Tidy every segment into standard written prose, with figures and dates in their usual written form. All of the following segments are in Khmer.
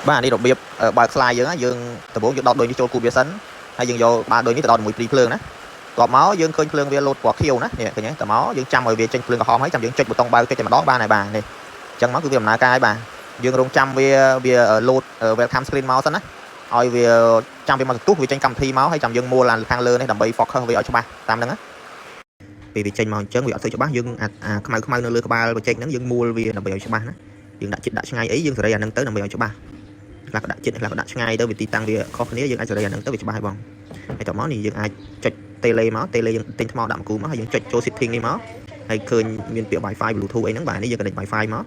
បាទនេះរបៀបបើក slide យើងយើងដំបូងយើងដោតដូចនេះចូលគូវាសិនហើយយើងយកបាល់ដូចនេះទៅដោតជាមួយព្រីភ្លើងណាតបមកយើងឃើញភ្លើងវាលោតពណ៌ខៀវណានេះឃើញទេតមកយើងចាំឲ្យវាចេញភ្លើងក្រហមហើយចាំយើងចុចប៊ូតុងបើកចុចតែម្ដងបានហើយបាទនេះអញ្ចឹងមកគឺវាដំណើរការហើយបាទយើងរងចាំវាវាលោត welcome screen មកសិនណាឲ្យវាចាំវាមកទទុះវាចេញកម្មវិធីមកហើយចាំយើងមួលខាងលើនេះដើម្បី focus វាឲ្យច្បាស់តាមហ្នឹងណាពេលវាចេញមកអញ្ចឹងវាអត់សូវច្បាស់យើងអាខ្មៅខ្មៅនៅលើក្បាលបច្ចេកហ្នឹងយើងមួលវាដើម្បីឲ្យច្បាស់ណាយើងដាក់ចិត្តដាក់ឆ្ងាយអីយើងសេរីអាហ្នឹងទៅដើម្បីឲ្យច្បាស់ខ្លះក៏ដាក់ចិត្តខ្លះក៏ដាក់ឆ្ងាយទៅវាទីតាំងវាខុសគ្នាយើងអាចសេរីអាហ្នឹងទៅវាច្បាស់ហើយបងហើយតមកនេះយើងអាចចុច tele មក tele យើងទិញថ្មដាក់មកគូមកហើយយើងចុចចូល setting នេះមកហើយឃើញមានពាក្យ Wi-Fi Bluetooth អីហ្នឹងបាទនេះយើង connect Wi-Fi មក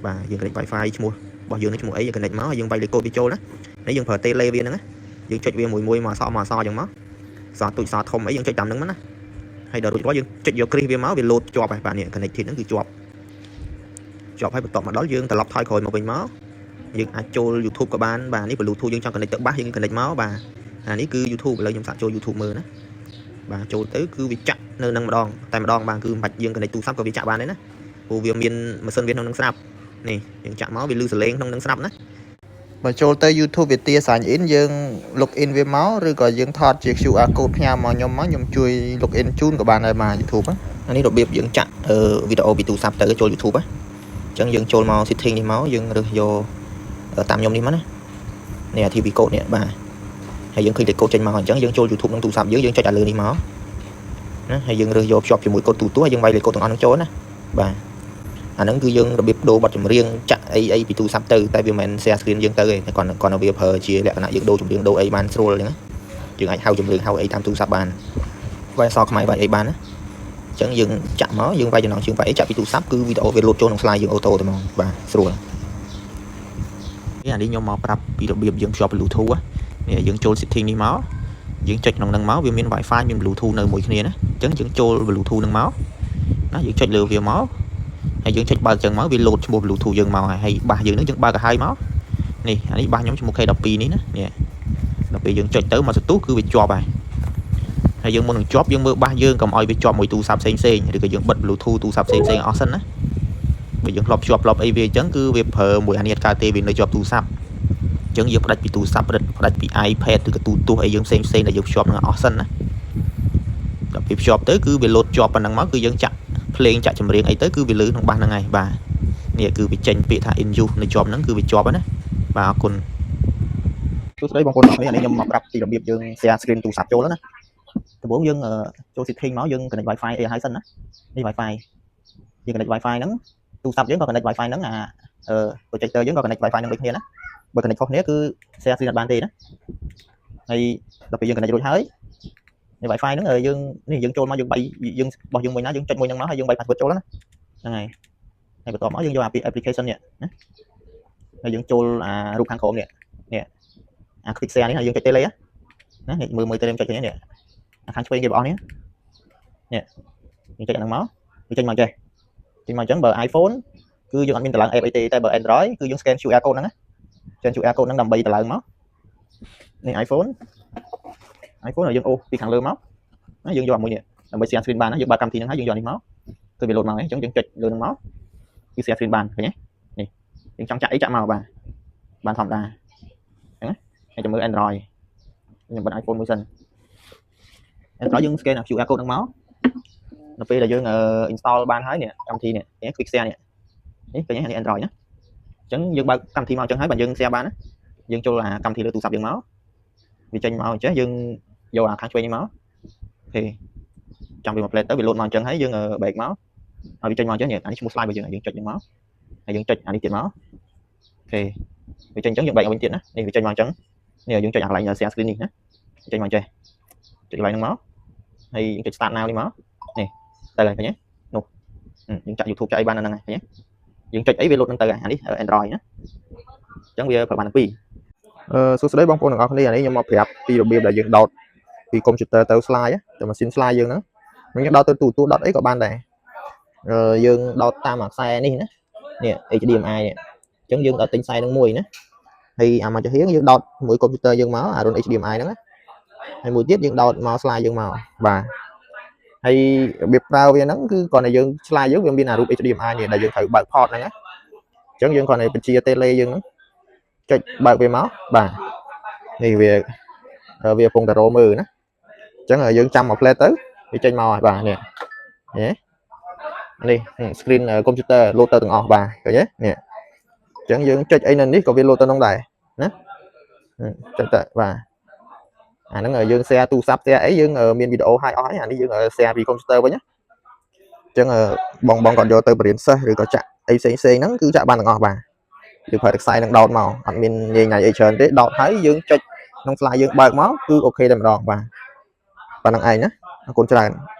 បាទយើង connect Wi-Fi ឈ្មោះរបស់យើងនេះឈ្មោះអីយើង connect មកហើយយើងវាយលេខកូដវាចូលណានេះយើងប្រើ tele វាហ្នឹងណាយើងចុចវាមួយមួយមកអសមកអសអញ្ចឹងមកសទូចសធំអីយើងចុចតាមហ្នឹងមកណាហើយដល់រួចរាល់យើងចុចយកគ្រីសវាមកវាលោតជាប់ហើយបាទនេះ connected ហ្នឹងគឺជាប់ជាប់ហើយបន្ទាប់មកដល់យើងត្រឡប់ថយក្រោយមកវិញមកយើងអាចចូល YouTube ក៏បានបាទនេះ Bluetooth យើងចង់ connect ទៅបាសយើង connect មកបាទអានេះគឺ YouTube ឥឡូវខ្ញុំសាកចូល YouTube មើលណាបាទចូលទៅគឺវាចាក់នៅនឹងម្ដងតែម្ដងបាទគឺមិនបាច់យើង connect ទូរស័ព្ទក៏វាចាក់បានដែរណាព្រោះវាមានម៉ាស៊ីនវាក្នុងនឹងស្រាប់នេះយើងចាក់មកវាលឺសលេងក្នុងនឹងស្រាប់ណា បើចូលទៅ YouTube វាទា sign in យើង log in វាមកឬក៏យើងថតជា QR code ផ្ញើមកខ្ញុំមកខ្ញុំជួយ log in ជូនក៏បានដែរមក YouTube ណា អានេះរបៀបយើងចាក់វីដេអូពីទូរស័ព្ទទៅចូល YouTube ណាអញ្ចឹងយើងចូលមក setting នេះមកយើងរើសយកតាមខ្ញុំនេះមកណានេះអា TV code នេះបាទហើយយើងឃើញលេខកូដចេញមកអញ្ចឹងយើងចូល YouTube ក្នុងទូរស័ព្ទយើងយើងចុចឲ្យលើនេះមកណាហើយយើងរើសយកភ្ជាប់ជាមួយកូដទូរទស្សន៍ហើយយើងវាយលេខកូដទាំងអស់ហ្នឹងចូលណាបាទអាហ្នឹងគឺយើងរបៀបដូរបទចម្រៀងចាក់អីអីពីទូរស័ព្ទទៅតែវាមិនមែន share screen យើងទៅទេតែគាត់វាប្រើជាលក្ខណៈយើងដូរចម្រៀងដូរអីបានស្រួលអញ្ចឹងណាយើងអាចហៅចម្រៀងហៅអីតាមទូរស័ព្ទបានវាយអក្សរខ្មែរវាយអីបានណាអញ្ចឹងយើងចាក់មកយើងវាយចំណងជើងវាយអីចាក់ពីទូរស័ព្ទគឺវីដេអូវាលោតចូលក្នុង slide យើង auto តែហ្មងបាទស្រួលនេះអានេះខ្ញុំមកប្រាប់ពីរបៀបយើងភ្ជាប់ Bluetooth នេះយើងចូល setting នេះមកយើងចុចក្នុងហ្នឹងមកវាមាន Wi-Fi មាន Bluetooth នៅមួយគ្នាណាអញ្ចឹងយើងចូល Bluetooth ហ្នឹងមកណាយើងចុចលើវាមកហើយយើងចុចបើកចឹងមកវាលោតឈ្មោះ Bluetooth យើងមកហើយហើយបាសយើងហ្នឹងយើងបើកឲ្យហើយមកនេះអានេះបាសខ្ញុំឈ្មោះ K12 នេះណានេះដល់ពេលយើងចុចទៅមកសន្ទុះគឺវាជាប់ហើយហើយយើងមុននឹងជាប់យើងមើលបាសយើងកុំឲ្យវាជាប់មួយទូរស័ព្ទផ្សេងផ្សេងឬក៏យើងបិទ Bluetooth ទូរស័ព្ទផ្សេងផ្សេងអស់សិនណាបើយើងធ្លាប់ភ្ជាប់ធ្លាប់អីវាអញ្ចឹងគឺវាប្រើមួយអានេះអត់កើតទេវានៅជាប់ទូរស័ព្ទអញ្ចឹងយើងផ្ដាច់ពីទូរស័ព្ទផ្ដាច់ពី iPad ឬក៏ទូរទស្សន៍អីយើងផ្សេងផ្សេងដែលយើងភ្ជាប់នឹងអស់សិនណាដល់ពេលភ្ជាប់ទៅគឺវាលោតជាប់ប៉ុណ្ណឹងមកគឺយើងចាក់ភ្លេងចាក់ចម្រៀងអីទៅគឺវាលឺក្នុងបាសហ្នឹងហើយបាទនេះគឺវាចេញពាក្យថា in use នៅជាប់ហ្នឹងគឺវាជាប់ហើយណាបាទអរគុណ សួស្តីបងប្អូនទាំងអស់គ្នាអានេះខ្ញុំមកប្រាប់ពីរបៀបយើង share screen ទូរស័ព្ទចូលណា ដំបូងយើងចូល setting មកយើង connect Wi-Fi អីឲ្យសិនណានេះ Wi-Fi យើង connect Wi-Fi ហ្នឹងទូរស័ព្ទយើងក៏ connect Wi-Fi ហ្នឹងអា projector យើងក៏ connect Wi-Fi ហ្នឹងដូចគ្នាណាបើ connect ខុសគ្នាគឺ share screen អត់បានទេណាហើយដល់ពេលយើង connect រួចហើយនេះ Wi-Fi ហ្នឹងយើងនេះយើងចូលមកយើងបាយយើងរបស់យើងមួយណាយើងចុចមួយហ្នឹងមកហើយយើងបាយ password ចូលណាហ្នឹងហើយហើយបន្ទាប់មកយើងយកអា application នេះណាហើយយើងចូលអារូបខាងក្រោមនេះនេះអា quick share នេះហើយយើងចុច tele ណានេះមើលមើល tele ចុចនេះអាខាងឆ្វេងគេបងអស់នេះនេះយើងចុចអាហ្នឹងមកវាចេញមកចេះចេញមកអញ្ចឹងបើ iPhone គឺយើងអត់មានតម្លើង app អីទេតែបើ Android គឺយើង scan QR code ហ្នឹងណា scan QR code ហ្នឹងដើម្បីតម្លើងមកនេះ iPhone iPhone យើងអូសពីខាងលើមកណាយើងយកអាមួយនេះដើម្បី share screen បានណាយើងបើកកម្មវិធីហ្នឹងហើយយើងយកនេះមកគឺវាលោតមកហ្នឹងអញ្ចឹងយើងចុចលើហ្នឹងមកគឺ share screen បានឃើញទេនេះយើងចង់ចាក់អីចាក់មកបាទបានធម្មតាអញ្ចឹងណាហើយចាំមើល Android ខ្ញុំបិទ iPhone មួយសិន Android យើង scan QR code ហ្នឹងមកនៅពេលដែលយើង install បានហើយនេះកម្មវិធីនេះ quick share នេះនេះឃើញទេនេះ Android ណាអញ្ចឹងយើងបើកកម្មវិធីមកអញ្ចឹងហើយបើយើង share បានណាយើងចូលអាកម្មវិធីលើទូរស័ព្ទយើងមកវាចេញមកអញ្ចឹងយើងយកអាខាងឆ្វេងនេះមក OK ចាំវាមក play ទៅវាលោតមកអញ្ចឹងហើយយើង back មកហើយវាចេញមកអញ្ចឹងនេះអានេះឈ្មោះ slide របស់យើងយើងចុចហ្នឹងមកហើយយើងចុចអានេះទៀតមក OK វាចេញអញ្ចឹងយើង back មកវិញទៀតណានេះវាចេញមកអញ្ចឹងនេះយើងចុចអាកន្លែង share screen នេះណាចេញមកចេះចុចកន្លែងហ្នឹងមកហើយយើងចុច start now នេះមកនេះទៅហើយឃើញទេនោះយើងចាក់ YouTube ចាក់អីបាននៅហ្នឹងហើយឃើញទេយើងចុចអីវាលោតហ្នឹងទៅអានេះ Android ណាអញ្ចឹងវាប្រើបានទាំងពីរ អឺសួស្តីបងប្អូនទាំងអស់គ្នាអានេះខ្ញុំមកប្រាប់ពីរបៀបដែលយើងដោតពីកុំព្យូទ័រទៅ slide ទៅម៉ាស៊ីន slide យើងហ្នឹងយើងដោតទៅទូរទស្សន៍ដោតអីក៏បានដែរអឺយើងដោតតាមអាខ្សែនេះណានេះ HDMI នេះអញ្ចឹងយើងដោតទិញខ្សែហ្នឹងមួយណាហើយអាមួយចំហៀងយើងដោតមួយកុំព្យូទ័រយើងមកអារុន HDMI ហ្នឹងណាហើយមួយទៀតយើងដោតមក slide យើងមកបាទហើយរបៀបប្រើវាហ្នឹងគឺគ្រាន់តែយើង slide យើងវាមានអារូប HDMI នេះដែលយើងត្រូវបើក port ហ្នឹងណាអញ្ចឹងយើងគ្រាន់តែបញ្ជា tele យើងហ្នឹង ចុចបើកវាមកបាទនេះវាវាកំពុងតែរមើលណាអញ្ចឹងយើងចាំមួយភ្លែតទៅវាចេញមកហើយបាទនេះនេះនេះ screen computer លោតទៅទាំងអស់បាទឃើញទេនេះអញ្ចឹងយើងចុចអីនៅនេះក៏វាលោតទៅក្នុងដែរណាចុចទៅបាទអាហ្នឹងយើង share ទូរស័ព្ទ share អីយើងមានវីដេអូឲ្យអស់ហើយអានេះយើង share ពី computer វិញណាអញ្ចឹងបងបងគាត់យកទៅបរៀនសិស្សឬក៏ចាក់អីផ្សេងផ្សេងហ្នឹងគឺចាក់បានទាំងអស់បាទយើងប្រើខ្សែនឹងដោតមកអត់មានញ៉ៃញ៉ៃអីច្រើនទេដោតហើយយើងចុចក្នុង slide យើងបើកមកគឺ OK តែម្ដងបាទប៉ុណ្្នឹងឯងណាអរគុណច្រើន។